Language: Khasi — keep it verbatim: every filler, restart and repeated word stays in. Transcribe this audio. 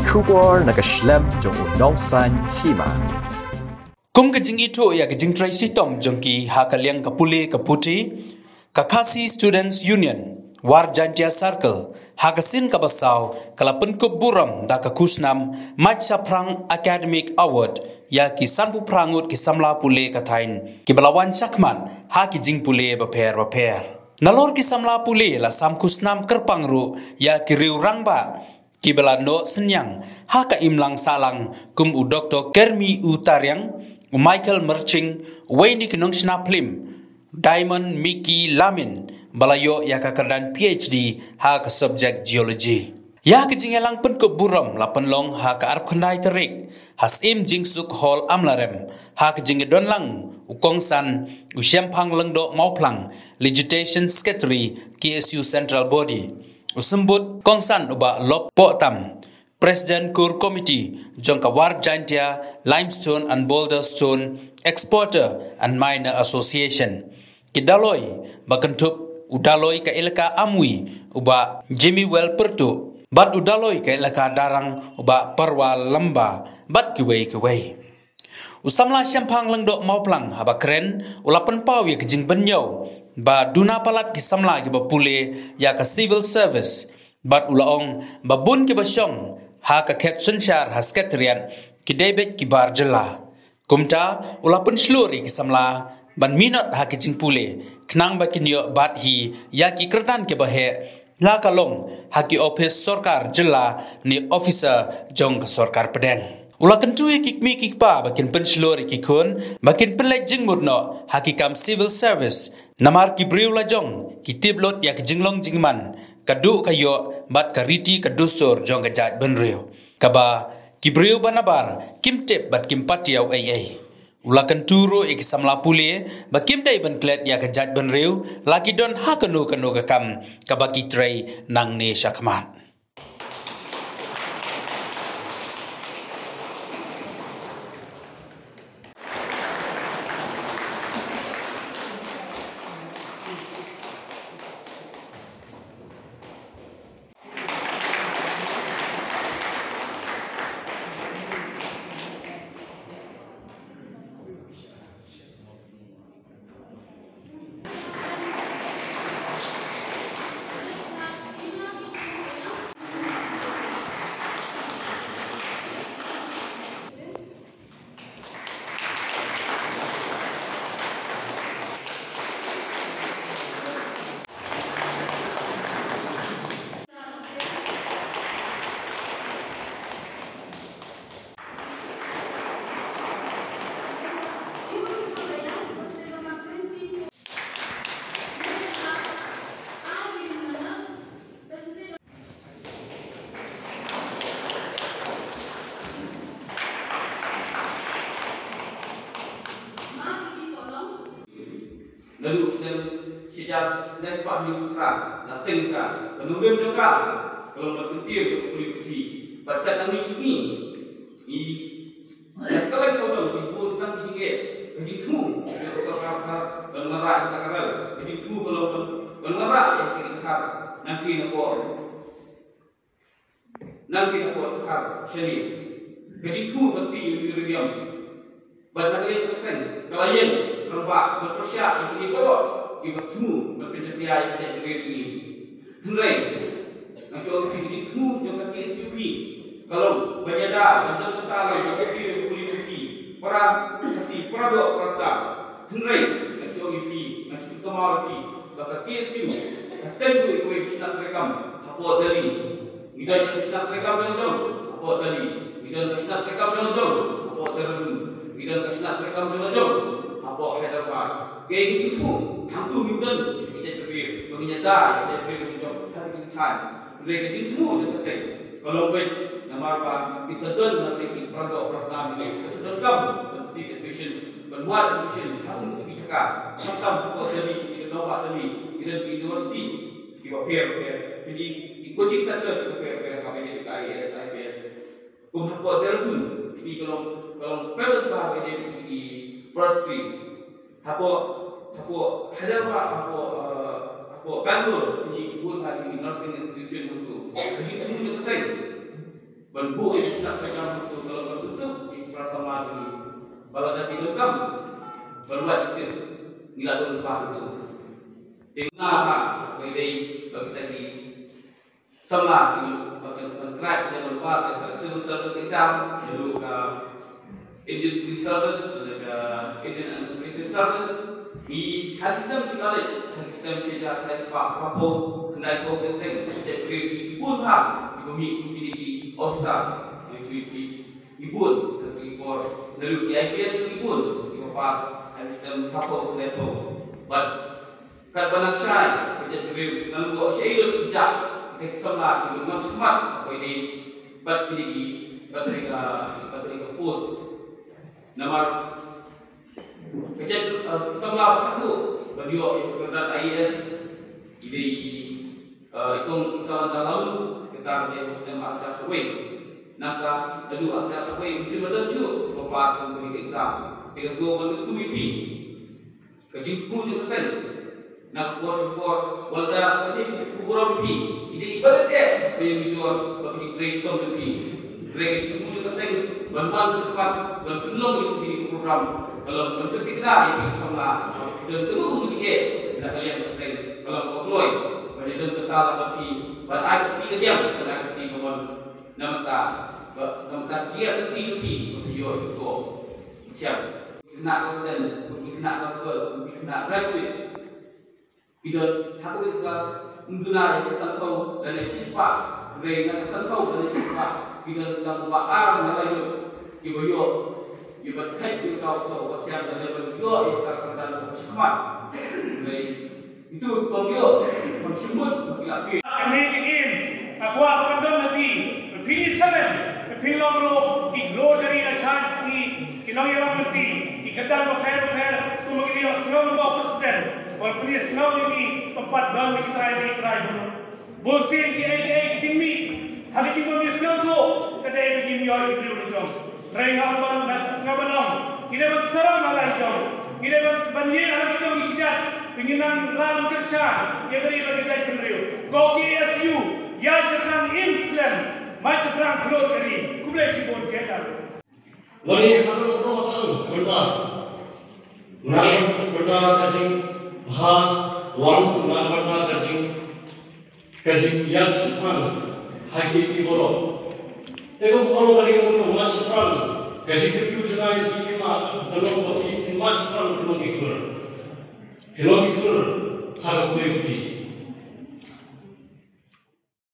Khubor na ka shlem jong u nongsan hima. Kum ka jingithuh ïa ka jingtrei shitom jong ki ha ka liang ka pule ka puthi, ka Khasi Students Union, War Jaintia Circle, ha ka sien kaba saw, ka la pynkup burom da ka khusnam Mait Shaphrang Academic Award ïa ki sanphew phra ngut ki samla pule ka thaiñ kiba la wan shakhmat ha ki jingpule bapher bapher. Nalor ki samla pule la sam khusnam kyrpang ruh ïa ki riew rangbah kiba la noh synñiang ha ka imlang sahlang kum u Doktor Kermi U Tariang, u Michael Merching, uwei na ki nongshna phlim, Diamond Mickey Lamin, ba la ïoh ïa ka kyrdan P H D ha ka subject Geology. Ïa ka jingïalang pynkup burom la pynlong ha ka arphew khyndai tarik ha Syiem Jingsuk Hall Amlarem, ha ka jingdon lang u Kongsan u Shemphang Lyngdoh Mawphlang, Legislation Secretary, K S U Central Body, u Symbud Kongsan u Bah Lop Pohtam, President Core Committee jong ka War Jaintia Limestone and Boulder Stone Exporter and Miner Association, ki Daloi ba kynthup u Daloi ka Elaka Amwi u Bah Jimmy Well Pyrtuh, bad u Daloi ka Elaka Darrang u Bah Parwal Lamba, bad kiwei kiwei. U samla Shemphang Lyngdoh Mawphlang haba kren u la pynpaw ïa ka jingbynñiew ba duna palat ki samla kiba pule ïa ka civil service, bad u la ong ba bun kiba shong ha ka khet synshar ha Secretariat ki dei beit ki bar jylla. Kumta u la pynshlur ïa ki samla ban minot ha ki jingpule khnang ba kin ïoh bat hi ïa ki kyrdan kiba heh, la ka long ha ki ophis sorkar jylla ne officer jong ka sorkar pdeng. U la kyntu ïa ki kmie ki kpa ba kin pynshlur ïa ki khun ba kin pynleit jingmut noh ha ki kam civil service, namar ki briew la jong ki tip lut ïa ka jinglong jingman, ka duh ka ïoh bad ka riti ka dustur jong ka jaitbynriew, kaba ki briew ba nabar kim tip bad kim pat ïa u ei ei. U la kyntu ruh ïa ki samla pule ba kim dei ban klet ïa ka jaitbynriew, la ki don ha kano kano ka kam kaba ki trei nangne shakhmat. Naduh snem shi hajar khyndai spah hynñiew phra, la seng ka, ka nongrim jong ka ka long ban kyntiew ïa ka pule puthi. Bad kat nangne ka sngi, i, ïa ka lain sawdong ki bun sdang ki jingeh, ka jingthmu ïa ka sorkar Bharat ban wanrah ïa ka ral, ka jingthmu ka long ban, ban wanrah ïa ka ri Dkhar, nangta na por Nangta na por Dkhar shane, ka jingthmu ban tih ïa u uranium. Bad na ka liang ka seng ka la ïeng rangbah ban pyrshah ïa kine baroh kiba thmu ban pynjakhlia ïa ka jaitbynriew jong ngi. Hynrei ngan shu ong ïa phi, ka jingthmu jong ka K S U P ka long ban ïada ban don bynta lang ban kyntiew ïa ka pule puthi para Khasi, para doh para sdang. Hynrei ngan shu ong ïa phi, ngan shu kynmaw ïa phi ba ka K S U ka seng kawei kawei ka shnat treikam hapoh Delhi. Ngi don ka shnat treikam jong la jong hapoh Delhi. Ngi don ka shnat treikam jong la jong hapoh Dehradun. Ngi don ka shnat treikam jong la jong hapoh Hyderabad. Kaei ka jingthmu? Hangtu ngi don ka jaitbynriew ba ngin ïada ïa ka jaitbynriew jong la jong ha ka jingthan. Hynrei ka jingthmu jong ka seng ka long beit namar ba kin sa don na pdeng ki para doh para snam, kin sa donkam ban seek admission, ban wad admission ha kino kino ki jaka. Khamtam hapoh Delhi, ki don, hapoh Delhi ki don ki university kiba pher pher, ki, ki coaching center kiba pher pher haba ïadei bad ka I A S, I P S. Kum hapoh Dehradun, kine ka long, ka long famous bha haba ïadei bad ki forestry. Hapoh, hapoh Hyderabad, hapoh, eh, hapoh Bangalore, kine ki bun bha ki nursing institution hangtu. Ka jingthmu jong ka seng. Ban buh ïa ki shnat ka kam hangto ka long ban pynsuk ïa ki para samla jong ngi. Ba lada ki donkam ban wad ki tip, ngi la don ba hangto. Te nga ba ba dei ba kita ki samla ki ba kan ban crack ne ban pass ïa ka civil service exam, naduh ka Indian Police Service, ka Indian Administrative Service, i ha ki snem ki la leit, ha ki snem shi hajar khyndai spah phra phew, khyndai phew teng teng, ka jaitbynriew ki bun bha kiba mih kum kine ki officer, ki, ki, ki, ki bun, ha ki por, naduh ki I P S ki bun, kiba pass ha ki snem phra phew, khyndai phew. Bad katba nang shai, ka jaitbynriew, nang ïoh shaei lut ki jait, kita ki samla kiba ngam shakhmat, ka poi dei bad kine ki, bad kine ka, bad kine ka post. Namar ka jait, eh, samla ba haduh ban ïoh ïa ka kyrdan I A S, i dei i, eh, i kong i Samantha Laloo, kata ka dei ha u snem ar hajar khatwei. Nangta naduh ar hajar khatwei, mynsiem la don shuh ba pass ïa kane ka exam. Te nga sngew ban kyntu ïa phi, ka jingthmu jong ka seng, na ka por sha ka por, wat la kane ka burom phi, i dei iba dei ba ïa mijor ba ka jingtrei shitom jong phi. Hynrei ka jingthmu jong ka seng ban wan shakhmat ban pynlong ïa kine ki program, ka long ban pynthikna ïa ki samla ba ki don kano kano jingeh na ka liang ka seng, ka long kaba kloi ban ïadon bynta lang bad phi, ban ai ka kti kadiang, ban ai ka kti kamon. Na bynta ba, na bynta ka jingïaid lynti jong phi, ba phi ïoh ïa ka sor. Shem. Ki khynnah class ten, ki khynnah class twelve, ki khynnah graduate, ki don ha kawei ka class, ym duna ïa ka san phew lane shi spah, hynrei na ka san phew lane shi spah, ki don tang kumba ar ne lai ngut kiba ïoh ïa ban kheit ïa ka sor bad shem lane ban ïoh ïa ka kyrdan ba shakhmat. Hynrei ito bym ïoh, bym shim mut ba ki la fail. Kane ka aim, nga kwah ban don ha phi, ba phin ïa challenge, ba phin long ruh ki khlur ka ri la shai sngi, ki nongïalam lynti, ki kyrdan bapher bapher, kumba ngi ïohsngew lyngba u president, ba phin ïa sngew ïa ki, ba pat don ki trai, ki trai bun. Bun sien kiei kiei ki jingmih ha ka jingbym ïasngewthuh ka dei ba ngim ïoh ïa ki briew la jong. Hynrei nga ong ban, nga sngewbha ban ong, ngi dei ban sarong ha la jong, ngi dei ban, ban ïeng ha la jong ki kjat ba ngin nang lah ban kyrshan ïa ka ri bad ka jaitbynriew. Ko K S U, ïaid shaphrang im slem, mait shaphrang khlur ka ri. Khublei shibun, jai Jharkhand. Lane ha ka rukom ka bynta, na ka bynta ka jingbha, wan na ka bynta ka jing, ka jingïaid shaphrang ha ki ki baroh. Te kumba ong ka ri ka mut, wan shaphrang, ka jingkyrkhu jong nga ïa ki khynnah, ka long ba ki kin wan shaphrang, ki long ki khlur. Ki long ki khlur ha ka pule puthi.